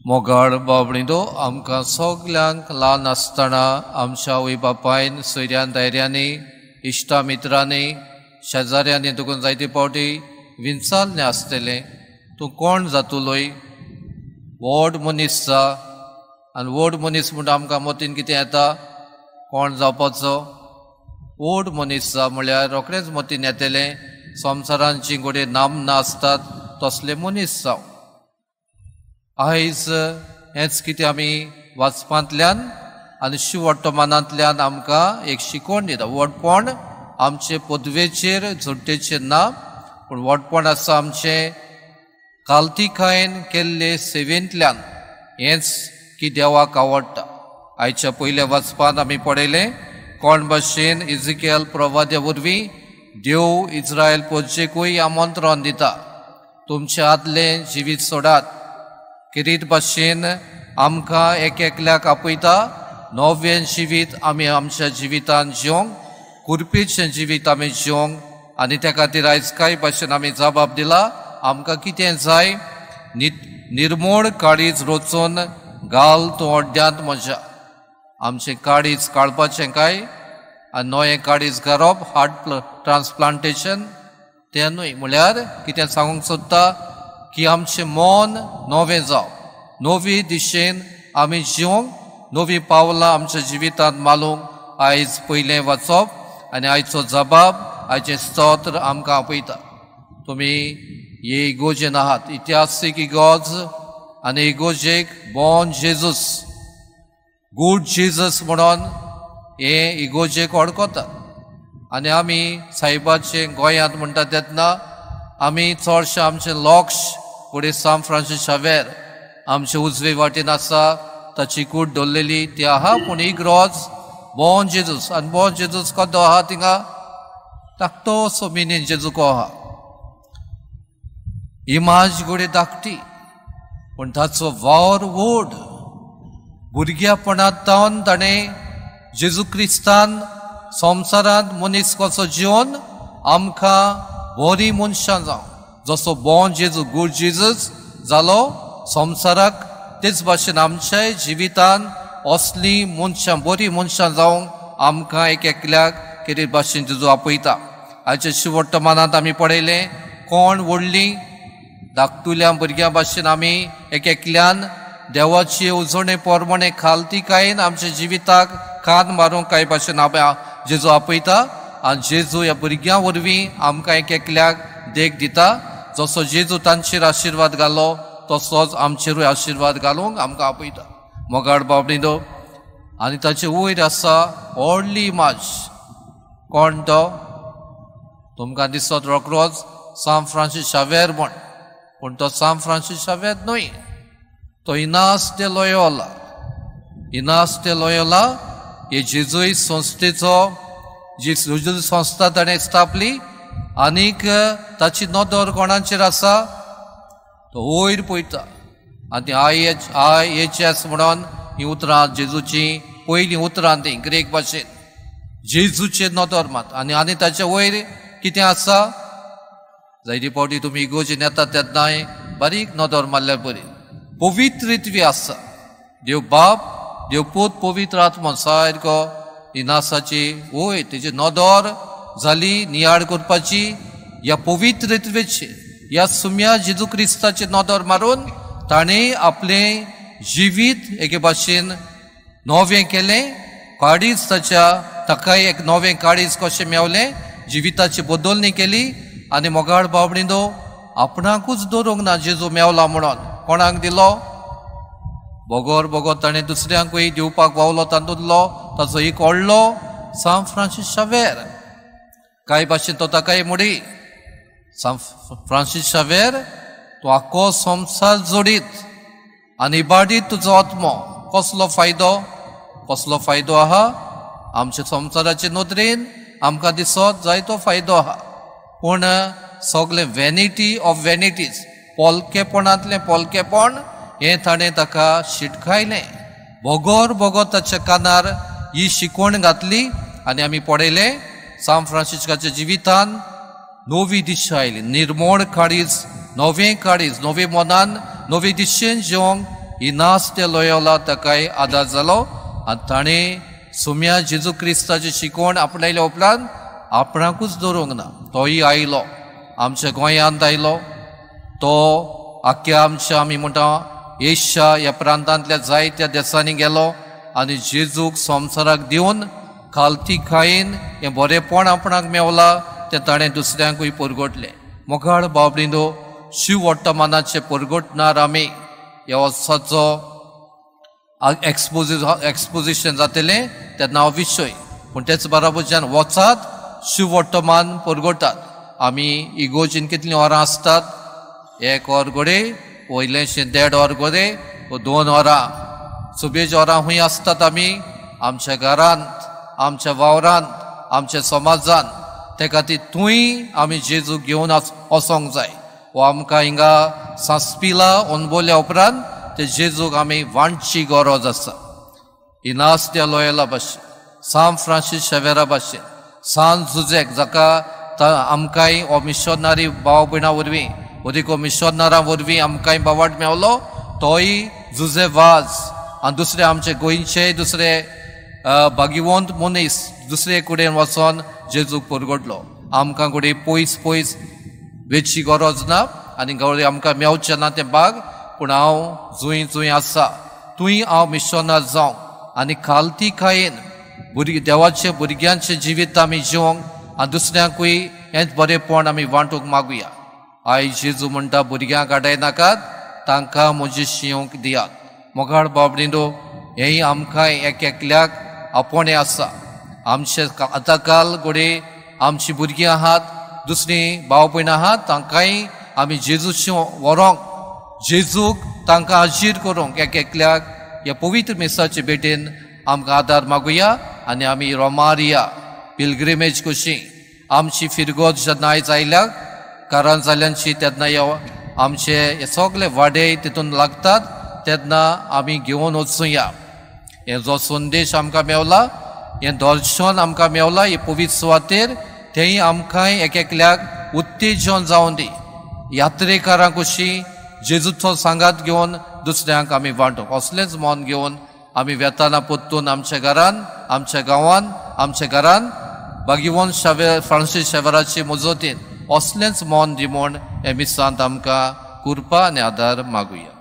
मोगाळ बाबणीदो आमकां सगल्यांक ल्हान आसतना आमच्या आवय बापायन सोयऱ्यान दायऱ्यांनी इश्टा मित्रांनी शेजाऱ्यांनी तुका जायते फावटी विंचाल्लें आसतलें तूं कोण जातलोय व्हड मनीस जा आनी व्हड मनीस म्हणटा आमकां मतीन कितें येता कोण जावपाचो व्हड मनीस जा म्हळ्यार रोखडेंच मतीन येतलें संवसारांत जी घडये नामना आसतात तसले मनीस जावं. आयज हेंच कितें आमी वाचपांतल्यान आनी शिववर्तमानांतल्यान आमकां एक शिकवण दिता. व्हडपण आमचे पदवेचेर झोडटेचेर ना, पूण व्हडपण आसा आमचें कालतिकायेन केल्ले सेवेंतल्यान. हेंच की देवाक आवडटा. आयच्या पयल्या वाचपांत आमी पळयलें कोण भाशेन इजिकेल प्रवाद्या वरवीं देव इस्रायल पोजेकूय आमंत्रण दिता, तुमचें आदलें जिवीत सोडात. किरीट भाशेन आमकां एक एकल्याक आपयता नवें जिवीत आमी आमच्या जिवितान जिवंक, कुरपेचें जिवीत आमी जिवंक. आनी त्या खातीर आयज कांय भाशेन आमी जबाब दिला आमकां कितें जाय. निर्मोण काळीज रोचून घाल तूं अड्ड्यांत म्हज्या. आमचें काळीज काडपाचें काय आनी नवें काळीज घालप हार्ट ट्रान्सप्लांटेशन तें न्हय. म्हळ्यार कितें सांगूंक सोदता की आमचें मन नवें जावं, नवी दिशेन आमी जिवंक, नवीं पावलां आमच्या जिवितांत मालूंक. आयज पयलें वाचप आनी आयचो जबाब आयचें स्तोत्र आमकां आपयता. तुमी हे इगोजेन आहात, इतिहासीक इगोज आनी इगोजेक बॉन जेजूस, गूड जेजस म्हणून हे इगोजेक वळखतात. आनी आमी सायबाचे गोंयांत म्हणटा तेन्ना आमी चडशें आमचें लक्ष फुडें सांत फ्रांसीस शावेर आमचे उजवे वाटेन आसा ताची कूड दवरलेली ती आहा. पूण इग्रोज बॉन जेजूस आनी बॉन जेजूस कसो आहा थिंगा धाकटो असो मिनीन जेजू को आहा. इमाज घडये धाकटी पूण ताचो वावर व्हड. भुरग्यापणांत तावन ताणें जेजू क्रिस्तान संवसारांत मनीस कसो जिवन आमकां बरी मनशां जावं, जसो बॉन जेजू गूड जेजस जालो संवसाराक, तेच भाशेन आमच्याय जिवितान असलीं मनशां बरीं मनशां जावंक आमकां एक एकल्याक कितें भाशेन जेजू आपयता. आयच्या शिवर्तमानांत आमी पळयलें कोण व्हडलीं धाकटुल्या भुरग्यां भाशेन आमी एक एकल्यान देवाची येवजणे प्रमाणे खालतिकायेन आमच्या जिविताक कान मारूंक कांय भाशेन जेजू आपयता. आनी जेजू ह्या भुरग्यां वरवीं आमकां एक एकल्याक देख दिता. जसो जेजू तांचेर आशिर्वाद घालो तसोच आमचेरूय आशिर्वाद घालूंक आमकां आपयता. मोगाळ बाबडीनो, आनी ताचे वयर आसा व्हडली इमाज. कोण तो तुमकां दिसत रोखडोच सांत फ्रांसीस शावेर म्हण, पूण तो सांत फ्रांसीस शावेर न्हय, तो इनास दे लोयोला. इनास दे लोयोला हे जेजुईत संस्थेचो, जी जेजुईत संस्था ताणें स्थापली आनीक ताची नदर कोणाचेर आसा तो वयर पळयता. आनी I H S म्हणून ही उतरां जेजूची पयलीं उतरां ती ग्रीक भाशेन जेजूचेर नदर मात. आनी आनी ताचे वयर कितें आसा जायते फावटी तुमी इगोजेन येतात तेन्नाय बारीक नदर मारल्यार बरी पवित्रत्वी आसा. देव बाप, देव पूत, पवित्र आत्मा सारको इनासाची वयर तेजी नदर जाली नियाळ करपाची ह्या पवित्रत्वेची, ह्या सुम्या जेजू क्रिस्ताची नदर मारून ताणें आपलें जिवीत एके भाशेन नवें केलें. काळीज ताच्या ताकाय एक नवें काळीज कशें मेवलें, जिविताची बदलणी केली. आनी मोगाळ बाबडीनो आपणाकूच दवरूंक ना जेजू मेवला म्हणून कोणाक दिलो बगर बगर ताणें दुसऱ्यांकूय दिवपाक वावलो. तातूंतलो ताचो एक व्हडलो सांत फ्रांसीस शावेर. कांय भाशेन तो ताकाय मोडी सांत फ्रांसीस शावेर तूं आख्खो संवसार जोडीत आनी इबाडीत तुजो आत्मो. कसलो फायदो, कसलो फायदो आहा आमच्या संवसाराचे नदरेन आमकां दिसत जायतो फायदो आहा, पूण सगळें वॅनिटी ऑफ वॅनिटीज, पोलकेपणांतलें पोलकेपण हें ताणें ताका शिटकायलें. बगर बगर ताच्या कानार ही शिकवण घातली. आनी आमी पळयलें सांत फ्रांसिस्काच्या जिवितान नवी दिशा आयली, निर्मोण काळीज, नवें काळीज, नवे मनान नवे दिशेन जिवंक इनास दे लोयोला ताकाय आदार जालो आनी ताणें सुम्या जेजू क्रिस्ताची शिकवण आपणायल्या उपरांत आपणाकूच दवरूंक ना, तोय आयलो आमच्या गोंयांत आयलो. तो आख्ख्या आमच्या आमी म्हणटा एशिया ह्या प्रांतांतल्या जायत्या देसांनी गेलो आनी जेजूक संवसाराक दिवन खालती खायन हें बरेंपण आपणाक मेवलां तें ताणें दुसऱ्यांकूय परगटलें. मोगाळ बाबडिंदो, शिव वर्तमानाचें परगटणार आमी ह्या वर्साचो एक्सपोजिशन जातलें तेन्ना हो विशय, पूण तेच बराबर जेन्ना वचात शिव वर्तमान परगटात. आमी इगोजीन कितलीं वरां आसतात, एक वर घडये वयलेंशें देड वर घडये वो 2 वरां, सुबेज वरां खूंय आसतात आमी आमच्या घरांत, आमच्या वावरांत, आमच्या समाजांत. ते खातीर थंय आमी जेजूक घेवन वचोंक जाय. वो आमकां हिंगा सांसपिला अणभवल्या उपरांत ते जेजूक आमी वांटची गरज आसा. इनास दे लोयोला भाशेन, सान फ्रांसीस शेवेरा भाशेन, सान जुझेक जाका आमकांय हो मिशनरी भाव भयणां वरवीं, ओदिको मिशनरां वरवीं आमकांय बावाट मेवलो, तोय जुझे वाज आनी दुसरे आमचे गोंयचे दुसरे भाग्यवंत मनीस दुसरे कडेन वचोन जेजूक परगटलो. आमकां घडये पयस पयस वेची गरज ना आनी घडये आमकां मेवचें ना तें बाग, पूण हांव जंय जंय आसा थंय हांव मिशनार जावंक आनी खालती खायन भुरगीं देवाचे भुरग्यांचें जिवीत आमी जिवंक आनी दुसऱ्यांकूय हेंच बरेंपण आमी वांटूंक मागुया. आयज जेजू म्हणटा भुरग्यांक आडाय नाकात, तांकां म्हजी शिवंक दियात. मोगाळ बाबडिंदो, हेंय आमकां एक एकल्याक आपोवणें आसा. आमचे आतां काल घडये आमची भुरगीं आहात, दुसरीं भाव भयणां आहात, तांकांय आमी जेजूशी व्हरोंक, जेजूक तांकां हाजीर करूंक एक एकल्याक ह्या पवित्र मिसाचे भेटेन आमकां आदार मागुया. आनी आमी रोमारिया पिलग्रिमेज कशी आमची फिरगोज जेन्ना आयज आयल्या कारण जाल्यांची तेन्ना ह्या आमचे हे सगळे वाडे तितून लागतात तेन्ना आमी घेवन वचुया. हे जो संदेश आमकां मेवला, हें दर्शन आमकां मेवला हे पवित्र सुवातेर, तेंय आमकां एक एकल्याक उत्तेजन जावन दी. यात्रेकारां कशी जेजूचो सांगात घेवन दुसऱ्यांक आमी वांटूंक असलेंच मन घेवन आमी वेताना परतून आमच्या घरान, आमच्या गांवान, आमच्या घरान भाग्यवंत शावेर फ्रांसीस शेवराचे मजतीन असलेंच मन दी म्हूण हे मिसांत आमकां कृपा आनी आदार मागुया.